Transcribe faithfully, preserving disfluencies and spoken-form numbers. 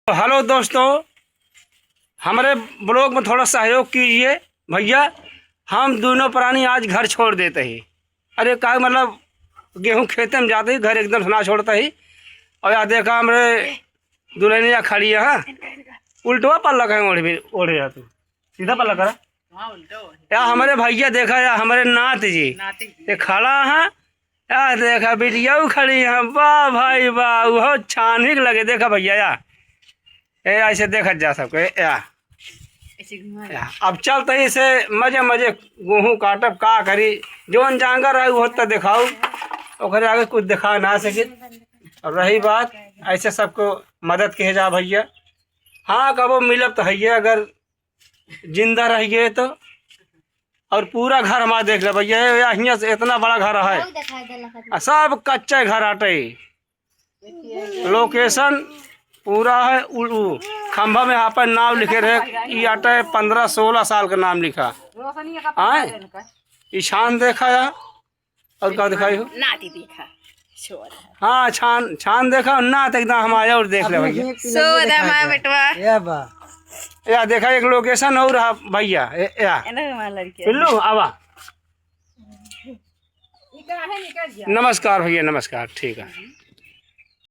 तो हेलो दोस्तों, हमारे ब्लॉग में थोड़ा सहयोग कीजिए भैया। हम दोनों प्राणी आज घर छोड़ देते ही। अरे का मतलब, गेहूँ खेते में जाते ही घर एकदम से ना छोड़ते ही। और यहाँ देखा हमरे दुल्हनिया खड़ी है, हाँ, उल्टवा पल्ला कहीं ओढ़े भी, ओढ़े जा तू, सीधा पल्ला करा। या हमारे भैया देखा, या हमारे नात जी, ये खड़ा है। या देखा बिटिया खड़ी है, वाह भाई वाह, वो छानही के लगे। देखा भैया, या ए ऐसे देखत जा सबके। या, या अब चलते ही से मजे मजे गेहूँ काटब, का करी, जौन जांगर रहे वो तो दिखाऊ, ओकरे आगे कुछ दिखा ना सके। और रही बात, ऐसे सबको मदद किहे जा भैया। हाँ, कबो मिलब तो है, अगर जिंदा रह गए तो। और पूरा घर हमारा देख ले भैया, ये हियाँ से इतना बड़ा घर है, आ सब कच्चा घर आटे। लोकेशन पूरा है उ, उ, खंभा में आपन नाम लिखे रहे, ई आटे पन्द्रह सोलह साल का नाम लिखा। आए, ई छान देखा या, और का दिखाई हो? नाती देखा, छोड़। हाँ, छान, छान देखा, नात एकदम हमारे और देख ले भैया। सो रे माँ बेटवा। या बा। या देखा, एक लोकेशन और रहा भैया, ए, या। ए ना हमारा लड़के। पिल्लू, आवा। नमस्कार भैया, नमस्कार, ठीक है।